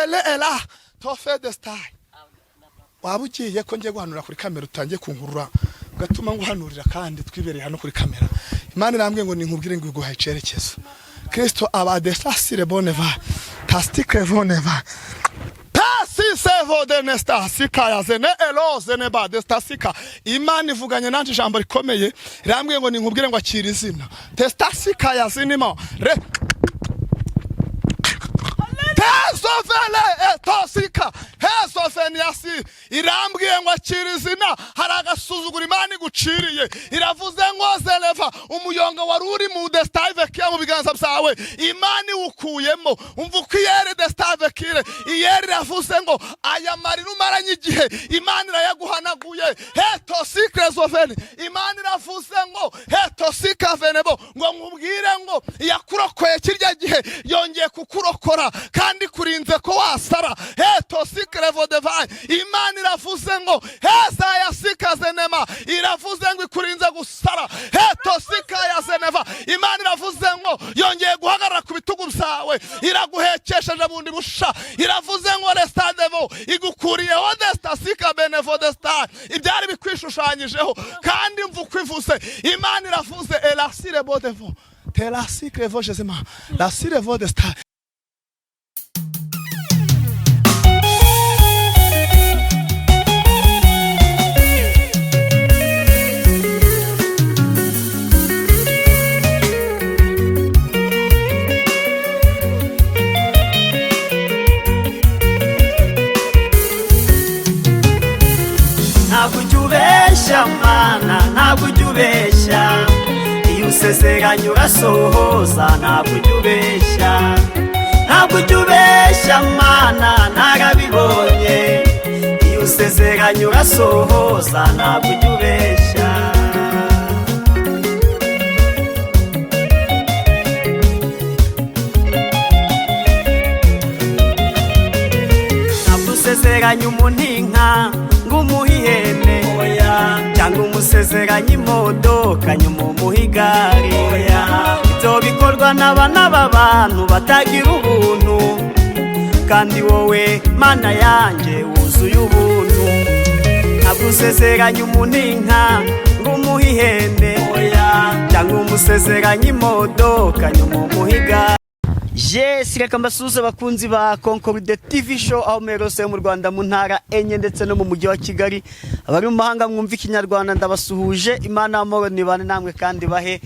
Ele ela tofe de star. Waba ugiye ko ngiye guhanura kuri kamera, utangiye kunkurura ugatuma nguhanurira kandi twibereye hano kuri kamera. Imana irambwiye ngo ninkubwire ngo iguhaye icyerekezo. Kristo aba desasire boneva tastike voneva tasisevo denestasika yazene eloze neba destasika. Imana ivuganye nanje ijambo rikomeye, irambwiye ngo ninkubwire ngo akira izina testasika yazinimo re tezovele etosika hezofeniyasi. Irambwiye ngo akira izina. Hari agasuzuguro Imana iguciriye. Iravuze ngo zeleva umuyonga wari uri mu destavekiya mu biganza byawe, Imana iwukuyemo. Umva uko iyere destavekire iyere iravuze ngo aya marira umaranye igihe, Imana irayaguhanaguye. Hetosikirezoveni. Imana iravuze ngo hetosika venebo, ngo nkubwire ngo iyakurokoye kirya gihe yongeye kukurokora kandi kurinze ko wasara. Hetosikirevo devayi. Imana iravuze ngo heza yasikazenema, iravuze ngo ikurinze gusara. Hetosika ya zeneva. Imana iravuze ngo yongeye guhagarara ku bitugu byawe, iraguhekesheje bundi busha. Iravuze ngo restadevo igukuriyeho destasika benevo desta ibyari bikwishushanyijeho. Kandi mva uko ivuze, Imana iravuze elasire bodevo telasikrevo jezima lasirevo desta. Ntabwo ujya ubeshya Mana, ntabwo ujya ubeshya. Iyo usezeranye urasohoza, ntabwo ujya ubeshya. Ntabwo ujya ubeshya Mana, narabibonye. Iyo usezeranye urasohoza, ntabwo ujya ubeshya. Ntabwo usezeranye umuntu inka ngo umuhe ihene, cyangwa umusezeranye imodoka nyuma umuhe igare. Ibyo bikorwa n'abana b'abantu batagira ubuntu, kandi wowe Mana yanjye wuzuye ubuntu. Ntabwo usezeranye umuntu inka ngo umuhe ihene, cyangwa umusezeranye imodoka nyuma umuhe igare. Yes, reka mbasuhuze abakunzi ba Concorde TV Show aho muherereye yo mu Rwanda, mu ntara enye ndetse no mu mujyi wa Kigali. Abari mu mahanga mwumva Ikinyarwanda, ndabasuhuje. Imana y'amahoro nibane namwe kandi bahe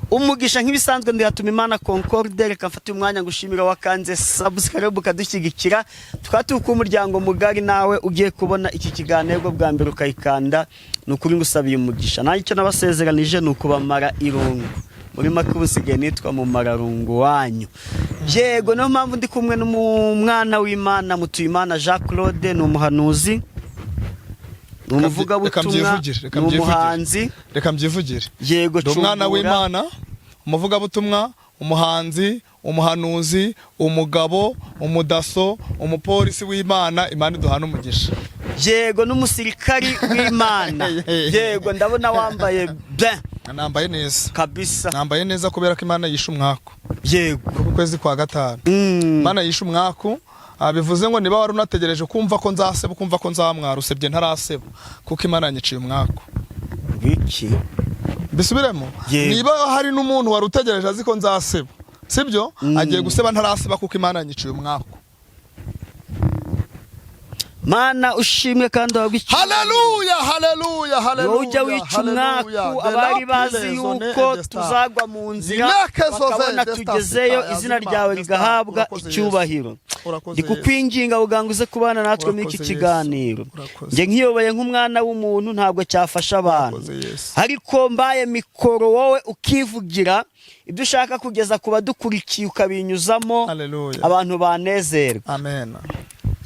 umugisha. Nk'ibisanzwe ndihatuma Imana Concorde. Reka mfate umwanya ngushimira wakanze subscribe ukadushyigikira, tukaba turi umuryango mugari. Nawe ugiye kubona iki kiganiro bwo bwa mbere ukayikanda, ni ukuri ngusabiye umugisha. Nanjye icyo nabasezeranije ni ukubamara irungu. Muri make ubu nsigaye nitwa mumararungu wanyu. Yego, niyo mpamvu ndi kumwe n'umwana w'Imana Mutuyimana Jean Claude. Ni umuhanuzi, ni umuvugabutumwa, Mbyivugire, reka ni mbyivugire. umuhanzi. Reka mbyivugire. Yego. Ndi umwana Cumbura. w'Imana, umuvugabutumwa, umuhanzi, umuhanuzi, umugabo, umudaso, umupolisi w'Imana. Imana iduhana umugisha. Yego, n'umusirikari w'Imana. Yego, ndabona wambaye bien. Nambaye neza. Kabisa. Nambaye neza kubera ko Imana yishe umwaku ku kwezi kwa gatanu. Imana yishe umwaku. Bivuze ngo niba wari unategereje kumva ko nzaseba, kumva ko nzamwara, usebye ntaraseba, kuko Imana yanyiciye umwaku. Biki? Mbisubiremo. Yego. Niba hari n'umuntu wari utegereje azi ko nzaseba, sibyo, agiye guseba ntaraseba, kuko Imana yanyiciye umwaku. Mana ushimwe kandi wahabwe icyubahiro. Haleluya, haleluya, haleluya! Wowe ujya wica umwaku abari bazi yuko tuzagwa mu nzira, bakabona tugezeyo, izina ryawe rigahabwa icyubahiro. Ndi kukwinginga kugira ngo uze kubana natwe muri iki Urakoze, Yesu. kiganiro. Urakoze. Njye nkiyoboye nk'umwana w'umuntu ntabwo cyafasha abantu, Urakoze, Yesu. ariko mbaye mikoro wowe ukivugira ibyo ushaka kugeza ku badukurikiye ukabinyuzamo, Haleluya. abantu banezerwa. Amen.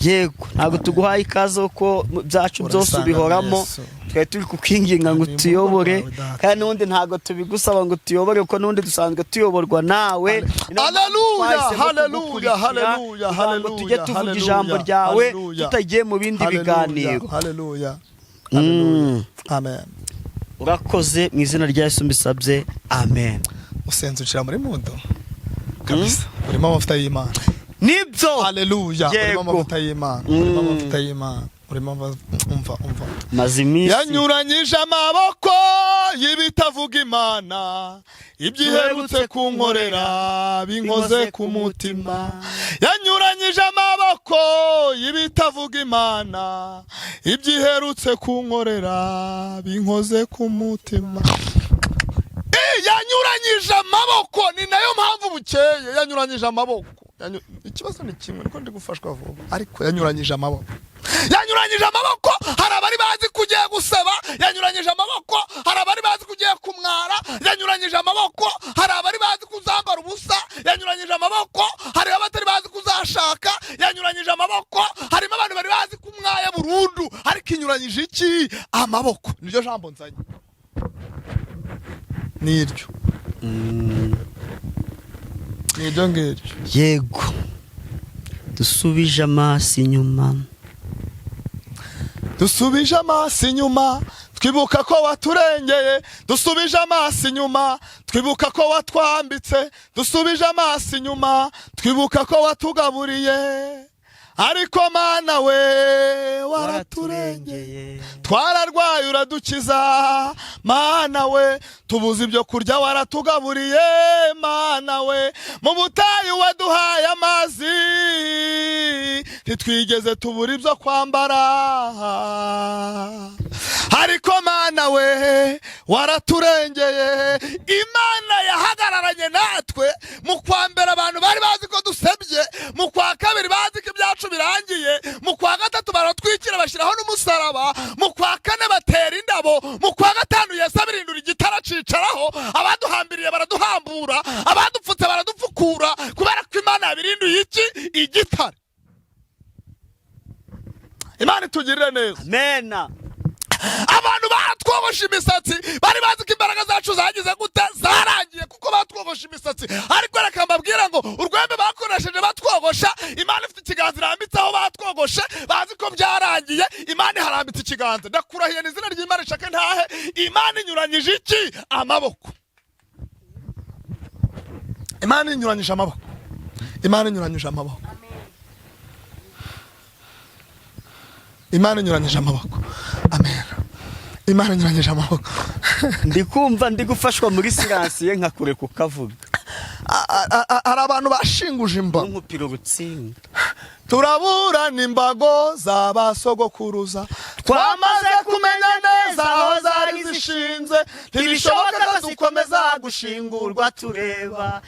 Yego, ntabwo tuguhaye ikaze kuko byacu byose Urasanga ubihoramo. Yesu. Twari turi kukwinginga ngo Ni mu utuyobore, rwawe, Data. kandi n'ubundi ntabwo tubigusaba ngo utuyobore kuko n'ubundi dusanzwe tuyoborwa nawe. Haleluya, Twahisemo haleluya, kugukurikira haleluya, kugira ngo tujye haleluya, tuvuga haleluya, ijambo ryawe haleluya. tutagiye mu bindi biganiro. Haleluya, haleluya, amen. Urakoze, mu izina rya Yesu mbisabye, amen. Usenze ucira muri mudo kabisa, urimo amavuta y'Imana. Nibyo. Haleluya. Urimo Yego. amavuta y'Imana, urimo amavuta y'Imana, urimo umva, umva. Maze iminsi. Yanyuranyije amaboko y'ibitavuga Imana, ibyo iherutse kunkorera binkoze ku mutima. Yanyuranyije amaboko y'ibitavuga Imana, ibyo iherutse kunkorera binkoze ku mutima. Yanyuranyije amaboko, ni nayo mpamvu bukeye. Yanyuranyije amaboko. Ikibazo ni kimwe, niko ndi gufashwa vuba, ariko yanyuranyije amaboko, yanyuranyije amaboko. Hari abari bazi ko ugiye gusaba, yanyuranyije amaboko. Hari abari bazi ko ugiye kumwara, yanyuranyije amaboko. Hari abari bazi ko uzambara ubusa, yanyuranyije amaboko. Hari abatari bazi ko uzashaka, yanyuranyije amaboko. Harimo abantu bari bazi ko umwaye burundu, ariko inyuranyije iki? Amaboko. Niryo jambo nzanye, niryo, niryo ngiryo. Yego, dusubije amaso inyuma. Dusubije amaso inyuma, twibuka ko waturengeye. Dusubije amaso inyuma, twibuka ko watwambitse. Dusubije amaso inyuma, twibuka ko watugaburiye. Ariko Mana we, waraturengeye. Twararwaye, uradukiza. Mana we, tubuze ibyo kurya, waratugaburiye. Mana we, mu butayu waduhaye amazi, ntitwigeze tubura ibyo kwambara. Ariko Mana we, waraturengeye. Imana yahagararanye natwe mu kwa mbere, abantu bari bazi ko dusebye. Mu kwa kabiri bazi ko ibyacu birangiye. Mu kwa gatatu baratwikira, bashyiraho n'umusaraba. Mu kwa kane batera indabo. Mu kwa gatanu Yesu abirindura igitara, acicaraho. Abaduhambiriye baraduhambura, abadupfutse baradupfukura, kubera ko Imana yabirinduye iki? Igitare. Imana itugirire neza. Amena. Abantu baratwogosha imisatsi, bari bazi ko imbaraga zacu zagize gute? Zarangiye, kuko batwogosha imisatsi. Ariko reka mbabwire ngo urwembe bakoresheje batwogosha, Imana ifite ikiganza irambitse aho batwogoshe. Bazi ko byarangiye, Imana iharambitse ikiganza. Ndakurahiye ni izina ry'Imana ishake ntahe. Imana inyuranyije iki? Amaboko. Imana inyuranyije amaboko, Imana inyuranyije amaboko, Imana inyuranyije amaboko. Amen. Imana inyuranyije amaboko. Ndi kumva ndi gufashwa muri silence nkakureka ukavuga. Hari abantu bashinguje imbago. Nkupira urutsinga. Turaburana imbago za ba sogokuruza, twamaze kumenya neza aho zari zishinze. Ntibishoboka ko dukomeza gushingurwa tureba.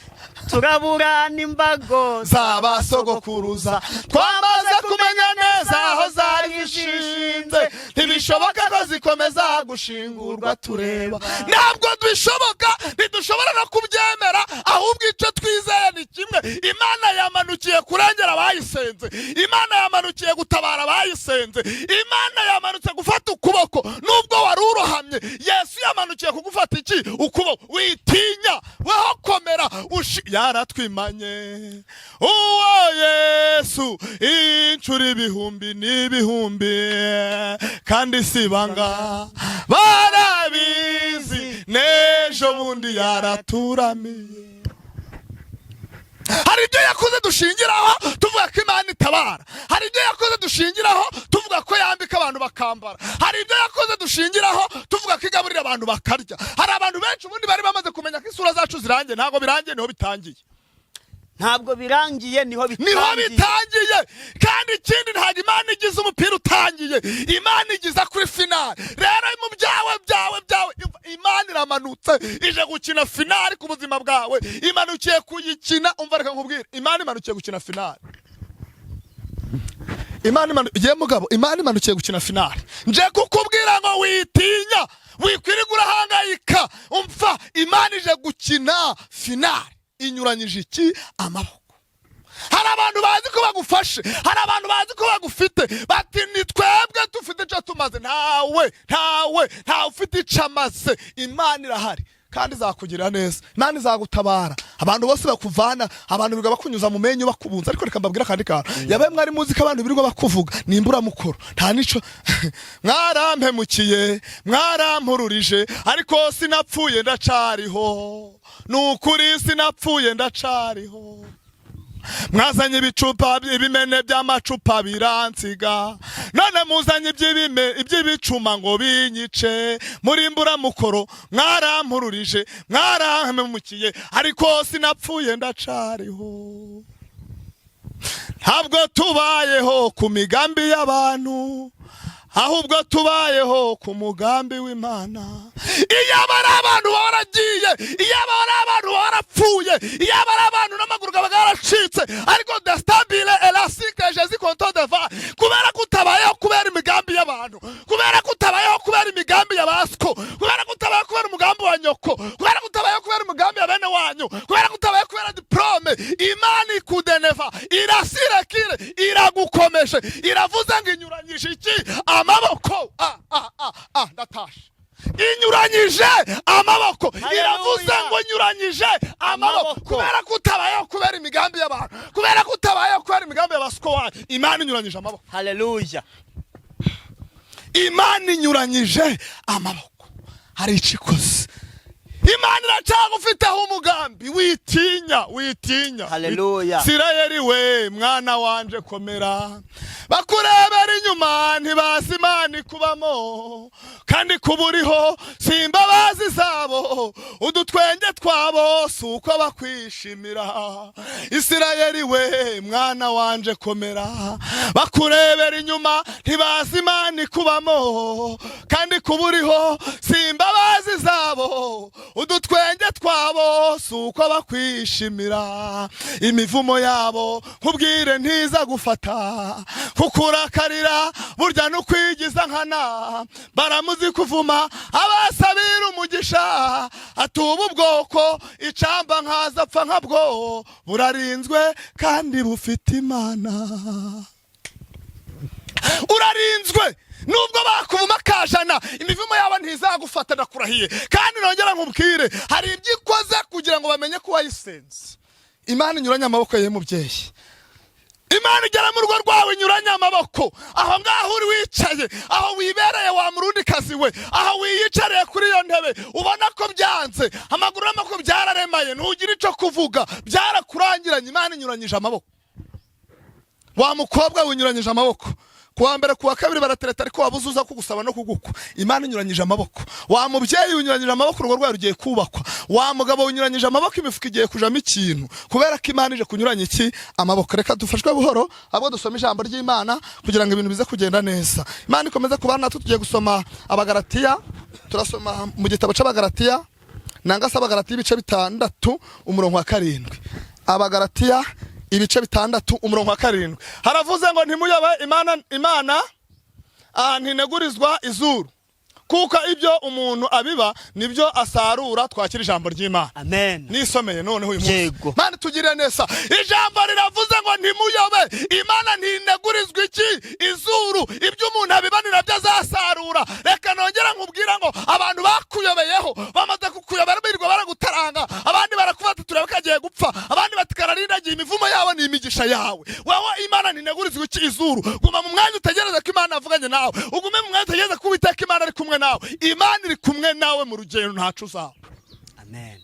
Turaburana imbago za ba sogokuruza, twamaze kumenya neza aho zari zishinze. Ntibishoboka ko zikomeza gushingurwa tureba. Ntabwo bishoboka, ntidushobora no kubyemera. Ahubwo icyo twizeye ni kimwe: Imana yamanukiye kurengera abayisenze, Imana yamanukiye gutabara abayisenze, Imana yamanutse gufata ukuboko nubwo wari urohamye. Yesu yamanukiye kugufata iki? Ukuboko. Witinya, weho komera. Yaratwimanye uwo Yesu inshuro ibihumbi n'ibihumbi, kandi si ibanga, barabizi, n'ejo bundi yaraturamiye. Hari ibyo yakoze dushingiraho tuvuga ko Imana itabara. Hari ibyo yakoze dushingiraho tuvuga ko yambika abantu bakambara. Hari ibyo yakoze dushingiraho tuvuga ko igaburira abantu bakarya. Hari abantu benshi ubundi bari bamaze kumenya ko isura zacu zirangiye. Ntabwo birangiye, niho bitangiye. Ntabwo birangiye, niho Niho bitangiye. bitangiye. Kandi ikindi, ntabwo Imana igize umupira utangiye, Imana igiza kuri finale. Rero mu byawe byawe byawe, Imana iramanutse ije gukina finale ku buzima bwawe, imanukiye kuyikina. Umva, reka nkubwire, Imana imanukiye gukina finale. Imana ye mugabo, Imana imanukiye gukina finale. Nje kukubwira ngo witinya, wikwirirwa urahangayika. Umva, Imana ije gukina finale. Inyuranyije iki? Amaboko. Hari abantu bazi ko bagufashe, hari abantu bazi ko bagufite, bati ni twebwe dufite icyo tumaze. Ntawe, ntawe, ntawe ufite icyo amaze. Imana irahari kandi izakugirira neza, Imana izagutabara. Abantu bose bakuvana, abantu birirwa bakunyuza mu menyo bakubunza. Ariko reka mbabwire akandi kantu. Yabaye mwari muzi ko abantu birirwa bakuvuga nimburamukoro, nta nico. Mwarampemukiye, mwarampururije, ariko sinapfuye, ndacariho. Ni ukuri, sinapfuye, ndacariho. Mwazanye ibicupa, ibimene by'amacupa biransiga, none muzanye iby'ibicuma ngo binyice. Muri imburamukoro mwarampururije, mwarampemukiye, ariko sinapfuye, ndacariho. Ntabwo tubayeho ku migambi y'abantu, ahubwo tubayeho ku mugambi w'Imana. Iyo aba ari abantu baba baragiye, iyo aba ari abantu baba barapfuye, iyo aba ari abantu n'amaguru aba yaracitse. Ariko destabile elasike jezi konto deva, kubera ko utabayeho kubera imigambi y'abantu, kubera ko utabayeho kubera imigambi ya basiko, kubera ko utabayeho kubera umugambi wa nyoko, kubera ko utabayeho kubera umugambi ya bene wanyu, kubera ko utabayeho kubera diplôme, Imana ikudeneva irasirekire, iragukomeje, iravuze ngo inyuranyije iki? Amaboko. Ah, ah, ah, ah, ndatashe. Inyuranyije amaboko. Iravuze ngo nyuranyije amaboko. Amaboko. Kubera ko utabayeho kubera imigambi y'abantu, kubera ko utabayeho kubera imigambi y'abasiko wanyu, Imana inyuranyije amaboko. Haleluya. Imana inyuranyije amaboko, hari icyo ikoze. Imana iracyagufiteho umugambi, witinya, witinya. Haleluya. Isirayeli we, mwana wanje, komera. Bakurebera inyuma ntibazi Imana ikubamo, kandi kuba uriho si imbabazi zabo, udutwenge twabo si uko bakwishimira. Isirayeli we, mwana wanje, komera. Bakurebera inyuma ntibazi Imana ikubamo, kandi kuba uriho si imbabazi zabo, udutwenge twabo si uko bakwishimira. Imivumo yabo nkubwire ntiza gufata, kukurakarira burya no kwigiza nkana. Baramuzi kuvuma abasabira umugisha, atuba ubwoko icamba nkaza apfa nkabwo, burarinzwe kandi bufite Imana. Urarinzwe nubwo bakuvuma kajana, imivumo yabo ntizagufata, ndakurahiye. Kandi nongera nkubwire, hari ibyo ikoze kugira ngo bamenye ko wayisenze. Imana inyuranye amaboko ye, mubyeyi. Imana igera mu rugo rwawe inyuranye amaboko. Aho ngaho uri wicaye, aho wibereye, wa murundi kazi we, aho wiyicariye kuri iyo ntebe, ubona ko byanze, amaguru n'amaboko byararemaye, ntugire icyo kuvuga, byarakurangiranye. Imana inyuranyije amaboko. Wa mukobwa, winyuranyije amaboko. Ku wa mbere, ku wa kabiri baratereta, ariko wabuze uza kugusaba no kugukwa. Imana inyuranyije amaboko. Wa mubyeyi, winyuranyije amaboko, urugo rwawe rugiye kubakwa. Wa mugabo, winyuranyije amaboko, imifuka igiye kujamo ikintu, kubera ko Imana ije kunyuranya iki? Amaboko. Reka dufashwe buhoro, ahubwo dusome ijambo ry'Imana kugira ngo ibintu bize kugenda neza. Imana ikomeze kubana natwe. Tugiye gusoma Abagaratiya, turasoma mu gitabo c'Abagaratiya, nanga se Abagaratiya ibice 6 umurongo wa 7. Abagaratiya ibice 6 umurongo wa 7, haravuze ngo: "Ntimuyobe, Imana ntinegurizwa izuru, kuko ibyo umuntu abiba nibyo asarura." Twakira ijambo ry'Imana. Amen. Nisomeye noneho uyu munsi. Yego. Mana tugirire neza. Ijambo riravuze ngo: "Ntimuyobe, Imana ntinegurizwa iki? Izuru. Ibyo umuntu abiba ni nabyo azasarura." Reka nongera nkubwira ngo abantu bakuyobeyeho bamaze kukuyobera, birirwa baragutaranga, abandi barakufata turebe ko agiye gupfa, abandi bati kararindagiye. Imivumo yabo ni imigisha yawe wewe. Imana ntinegurizwa iki? Izuru. Guma mu mwanya utegereze ko Imana yavuganye nawe, ugume mu mwanya utegereze ko Uwiteka Imana ari kumwe nawe. Imana iri kumwe nawe mu rugendo, ntacu uzaba. Amen.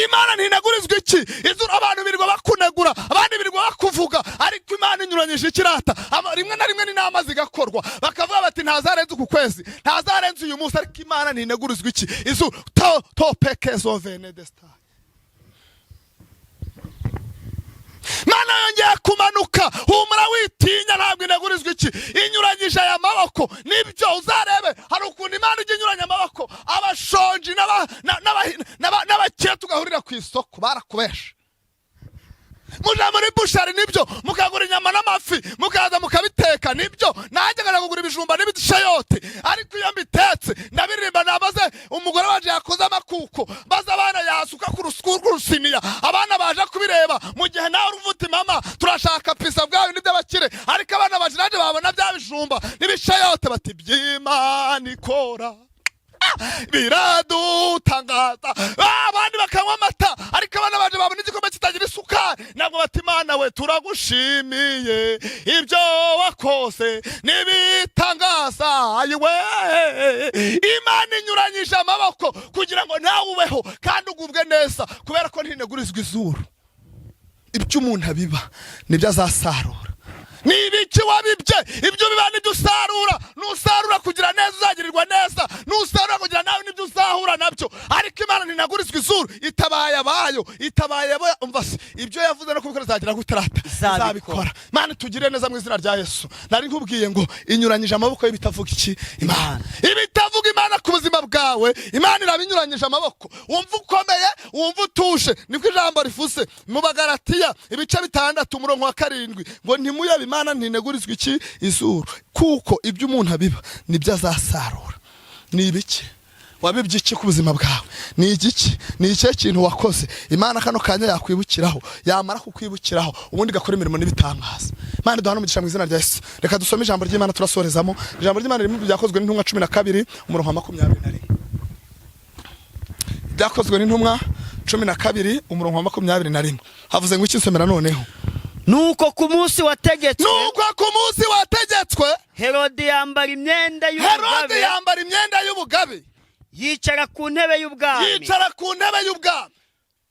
Imana ntinegurizwa iki? Izuru. Abantu birirwa bakunegura, abandi birirwa bakuvuga, ariko Imana inyuranyije ikirata. Rimwe na rimwe n'inama zigakorwa, bakavuga bati ntazarenza uku kwezi, ntazarenza uyu munsi, ariko Imana ntinegurizwa iki? Izuru. To to pekezo vene desta. Mana yongeye kumanuka, humura, witinya, ntabwo inegurizwa iki? Inyuranyije aya maboko. Nibyo, uzarebe hari ukuntu Imana ijya inyuranya amaboko. Abashonji n'abakire tugahurira ku isoko, barakubesha. Muja muri boucherie, nibyo, mukagura inyama n'amafi, mukaza mukabiteka, nibyo. Nanjye nkajya kugura ibijumba n'ibishayote, ariko iyo mbitetse ndabiririmba. Namaze umugore wanje yakoze amakuko, maze abana yasuka ku rusiniya, abana baje kubireba, mu gihe nawe uruvuga uti: "Mama, turashaka pizza bwayo n'iby'abakire." Ariko abana baje nanjye babona bya bijumba n'ibishayote bati: "By'Imana ikora biradutangaza." Abandi bakanywa amata, ariko abana baje babona igikombe kitagira isukari, ntabwo bati: "Imana we, turagushimiye, ibyo wakoze nibitangaza." Ayiwe, Imana inyuranyije amaboko kugira ngo nawe ubeho kandi ugubwe neza, kubera ko ntinegurizwa izuru. Ibyo umuntu abiba nibyo azasarura. Ni ibiki wabibye? Ibyo biba nibyo usarura. Nusarura kugira neza, uzagirirwa neza. Nusarura kugira nawe, nibyo uzahura nabyo. Ariko Imana ntinagurizwa izuru, itabaye abayo, itabaye abayo. Umva se, ibyo yavuze no kubikora izagira gutarata. Izabikora. Izabikora. Mana, tugire neza mu izina rya Yesu. Nari nkubwiye ngo inyuranyije amaboko y'ibitavuga iki? Imana. Ibitavuga Imana ku buzima bwawe, Imana irabinyuranyije amaboko. Wumva ukomeye, wumva utuje, niko ijambo rivuze mu Bagaratiya ibice 6, umurongo wa 7, ngo ntimuyabe, Imana ntinegurizwa iki? Izuru. Kuko ibyo umuntu abiba nibyo azasarura. Ni ibiki wabibye iki ku buzima bwawe? Ni igiki? Ni ikihe kintu wakoze Imana kano kanya yakwibukiraho, yamara kukwibukiraho ubundi igakora imirimo n'ibitangaza? Imana iduhane umugisha mu izina rya Yesu. Reka dusome ijambo ry'Imana turasorezamo. Ijambo ry'Imana ririmo Byakozwe n'Intumwa 12, umurongo wa 21. Byakozwe n'Intumwa 12, umurongo wa 21, havuze ngo iki? Nsomera noneho. Nuko ku munsi wategetswe, Nuko ku munsi wategetswe, Herodi yambara imyenda Herode y'ubugabe, yambara imyenda y'ubugabe, yicara ku ntebe y'ubwami, yicara ku ntebe y'ubwami,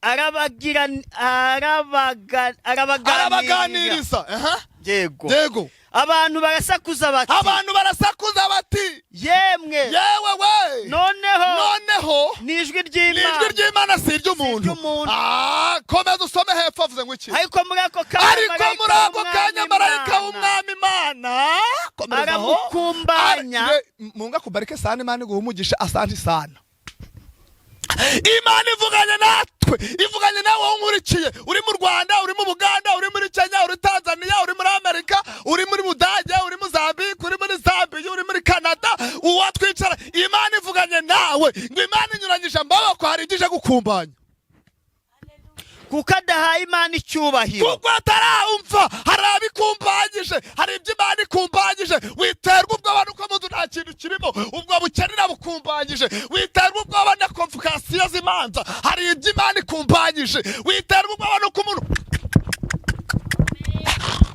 arabaganiriza. Arabaganiriza, aha. Yego. Yego. Abantu barasakuza bati, Abantu barasakuza bati, yemwe, yewe we, noneho noneho ni ijwi ni ijwi ry'Imana, ry'Imana, si iry'umuntu. Si iry'umuntu. Ah, komeza usome hepfo, avuze ngo iki? Ariko muri ako kanya, Ariko muri ako kanya marayika w'Umwami w'Umwami Imana, komereza aho. Aramukumbanya. Mungu akubariki sana, Imana iguhe umugisha, asante sana. Imana ivuganye natwe, ivuganye nawe wowe unkurikiye, uri mu Rwanda, uri mu Buganda, uri muri Kenya, uri Tanzania, uri muri Amerika, uri muri Budage, uri Mozambique, uri muri Zambia, uri muri Canada, uwo twicara. Imana ivuganye nawe ngo Imana inyuranyije amaboko, hari ibyo ije gukumbanya. Kuko adahaye Imana icyubahiro. Kuko atarumva, hari abikumbanyije, hari ibyo Imana ikumbanyije. Witerwa ubwoba nuko mu nzu nta kintu kirimo, ubwo bukene irabukumbanyije. Witerwa ubwoba na convocation z'imanza, hari ibyo Imana ikumbanyije. Witerwa ubwoba nuko umuntu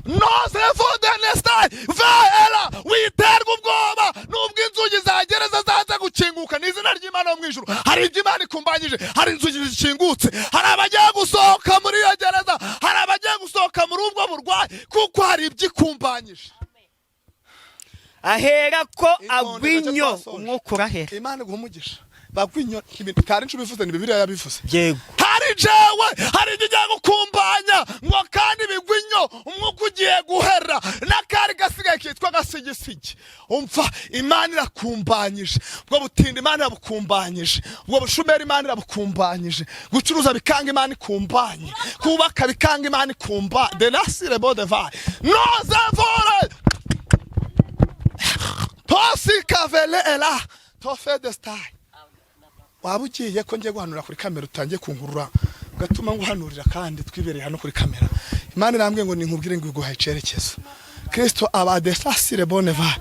nozefodenestai vaera. Witerwa ubwoba nubwo inzugi za gereza zaza gukinguka. Ni izina ry'Imana yo mu ijuru. Hari ibyo Imana ikumbanyije, hari inzugi zikingutse, hari abagiye gusohoka muri iyo gereza, hari abagiye gusohoka muri ubwo burwayi, kuko hari ibyo ikumbanyije. Ahera ko Itonde, agwa inyo, gace twasoje. umwuka urahera. Imana iguha umugisha. Bagwa inyo, kari inshuro bivuze, ni Bibiliya yabivuze. Yego. Hari jewe, hari ibyo ugiye gukumbanya ngo kandi bigwa inyo, umwuka ugiye guhera n'akari gasigaye kitwa gasigisigi. Umva, Imana irakumbanyije ubwo butindi, Imana irabukumbanyije ubwo bushumeri, Imana irabukumbanyije. Gucuruza bikanga, Imana ikumbanye. Kubaka bikanga, Imana ikumba denasire bodevai nozevore tosikavele ela tofe destai. Waba ugiye ko ngiye guhanura kuri kamera, utangiye kunkurura ugatuma nguhanurira kandi twibereye hano kuri kamera. Imana irambwiye ngo ninkubwire ngo iguhaye icyerekezo. Kristo aba desasire boneva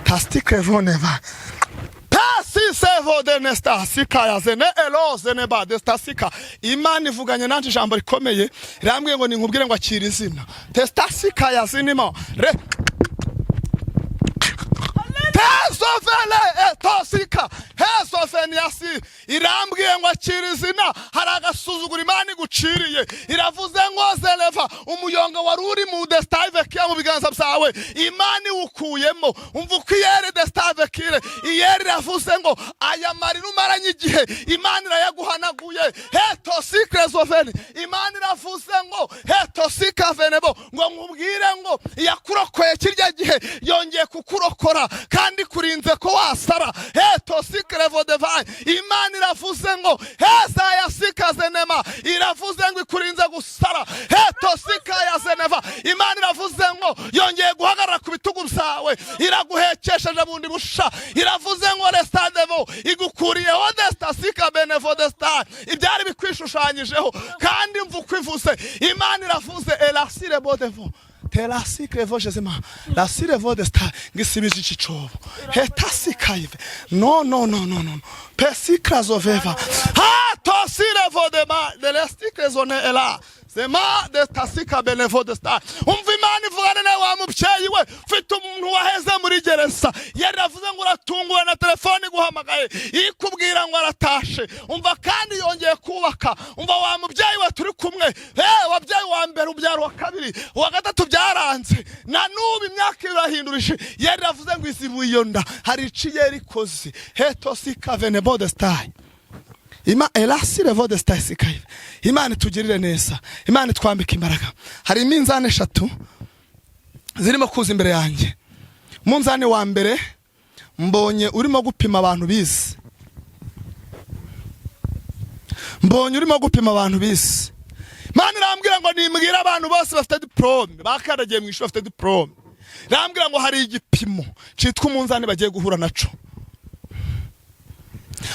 tastike voneva tasisevo denestasika yazene elozeneba destasika. Imana ivuganye nanjye ijambo rikomeye, irambwiye ngo ninkubwire ngo akira izina testasika yazinimo re tezovele etosika hezofeniyasi. Irambwiye ngo akira izina, hari agasuzuguro Imana iguciriye. Iravuze ngo zeleva umuyonga wari uri mu destavekiya mu biganza byawe, Imana iwukuyemo. Umva uko iyeri destavekire iyeri iravuze ngo aya marira umaranye igihe, Imana irayaguhanaguye. Hetosikirezoveni. Imana iravuze ngo hetosikavenebo, ngo nkubwire ngo iyakurokoye kirya gihe yongeye kukurokora kandi kurinze ko wasara. Hetosikirevodevayi. Imana iravuze ngo heza yasikazenema, iravuze ngo ikurinze gusara. Hetosikayazeneva. Imana iravuze ngo yongeye guhagarara ku bitugu byawe, iraguhekesheje bundi busha. Iravuze ngo restadevo igukuriyeho destasika benevo desta ibyari bikwishushanyijeho. Kandi mva uko ivuze, Imana iravuze elasire bodevo telasikrevo jezima lasirevo desta ngisibije iki cobo hetasikayive no no no no no pesikrazoveva hatosirevo dema delestikrezone ela. Sema de tasika benevo de star. Umva, Imana ivugane nawe wa mubyeyi we ufite umuntu waheze muri gereza. Yari avuze ngo uratunguwe na telefone iguhamagaye ikubwira ngo aratashe. Umva, kandi yongeye kubaka. Umva wa mubyeyi we turi kumwe, wabyaye uwa mbere, ubyara uwa kabiri, uwa gatatu byaranze, na n'ubu imyaka irahindurije. Yari avuze ngo izibuye iyo nda, hari iciye rikoze hetosika venebo de star ima elasi revo de star sikaye. Imana itugirire neza, Imana itwambike imbaraga. Hari iminzani eshatu zirimo kuza imbere yanjye. Umunzani wa mbere mbonye urimo gupima abantu bize, mbonye urimo gupima abantu bize. Imana irambwira ngo nimbwire abantu bose bafite diporome, bakandagiye mu ishuri, bafite diporome, irambwira ngo hari igipimo cyitwa umunzani bagiye guhura naco.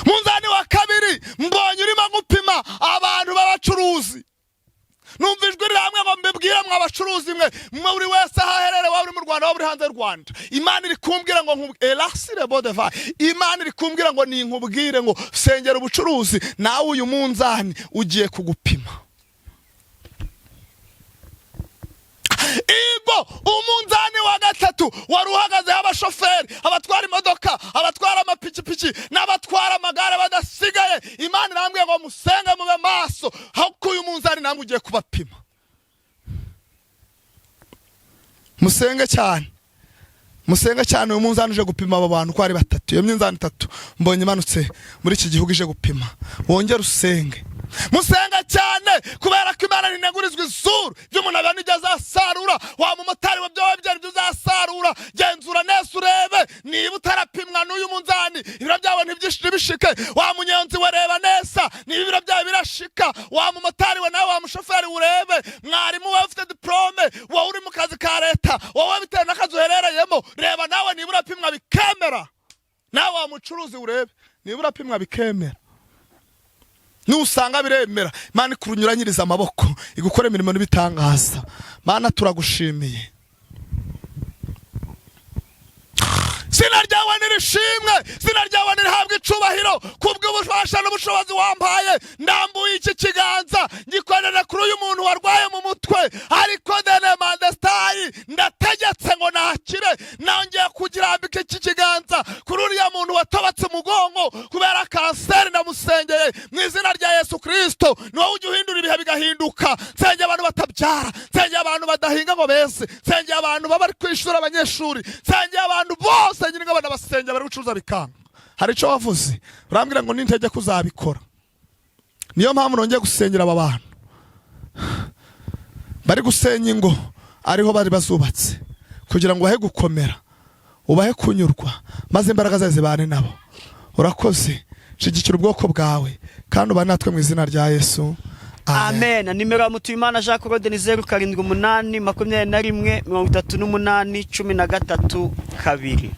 Munzani wa kabiri mbonye urimo gupima abantu b'abacuruzi. Numva ijwi rihamwe ngo mbibwire mwe abacuruzi mwe, mwe buri wese aho aherereye, waba uri mu Rwanda, waba uri hanze y'u Rwanda. Imana iri kumbwira ngo erasire bodeva. Imana iri kumbwira ngo ninkubwire ngo sengera ubucuruzi, nawe uyu munzani ugiye kugupima. Igo umunzani wa gatatu wari uhagazeho abashoferi, abatwara imodoka, abatwara amapikipiki n'abatwara amagare badasigaye. Imana irambwiye ngo musenge, mube maso, kuko uyu munzani namwe ugiye kubapima. Musenge cyane, musenge cyane. Uyu munzani uje gupima abo bantu uko ari batatu. Iyo minzani itatu mbonye imanutse muri iki gihugu ije gupima. Wongere usenge, musenga cyane, kubera ko Imana ntinegurizwa izuru. Ibyo umuntu abona ibyo azasarura. Wa mumotari we, byo wabyara ibyo uzasarura. Genzura neza urebe niba utarapimwa n'uyu munzani, ibiro byawe ntibishike. Wa munyonzi we, reba neza niba ibiro byawe birashika. Wa mumotari we, nawe wa mushoferi, urebe. Mwarimu we ufite diporome, wowe uri mu kazi ka leta, wowe bitewe n'akazi uherereyemo, reba nawe niba urapimwa bikemera. Nawe wa mucuruzi, urebe niba urapimwa bikemera. Nusanga biremera, Imana ikurunyuranyiriza amaboko, igukora imirimo n'ibitangaza. Mana, turagushimiye, zina ryawe nirishimwe, zina ryawe nirihabwe icubahiro kubw'ububasha n'ubushobozi wampaye. Ndambuye iki kiganza ngikorera kuri uyu muntu warwaye mu mutwe, ariko dene mandestayi, ndategetse ngo nakire. Nongeye kugirambika iki kiganza kuri uriya muntu watobatse umugongo kubera kanseri, ndamusengeye mu izina rya Yesu Kirisito. Ni wowe ujya uhindura ibihe bigahinduka. Nsengeye abantu batabyara, nsengeye abantu badahinga ngo beze, nsengeye abantu baba bari kwishura abanyeshuri, nsengeye abantu bose nyine ngo basengera, bari gucuruza bikanga. Hari icyo wavuze urambwira ngo nintege kuzabikora. Niyo mpamvu nongeye gusengera aba bantu bari gusenya ingo ariho bari bazubatse, kugira ngo ubahe gukomera, ubahe kunyurwa, maze imbaraga zawe zibane nabo. Urakoze, shigikira ubwoko bwawe kandi ubane natwe mu izina rya Yesu, amen. Amen. Nimero ya Mutuyimana Jean Claude ni 078 21 38 13 2.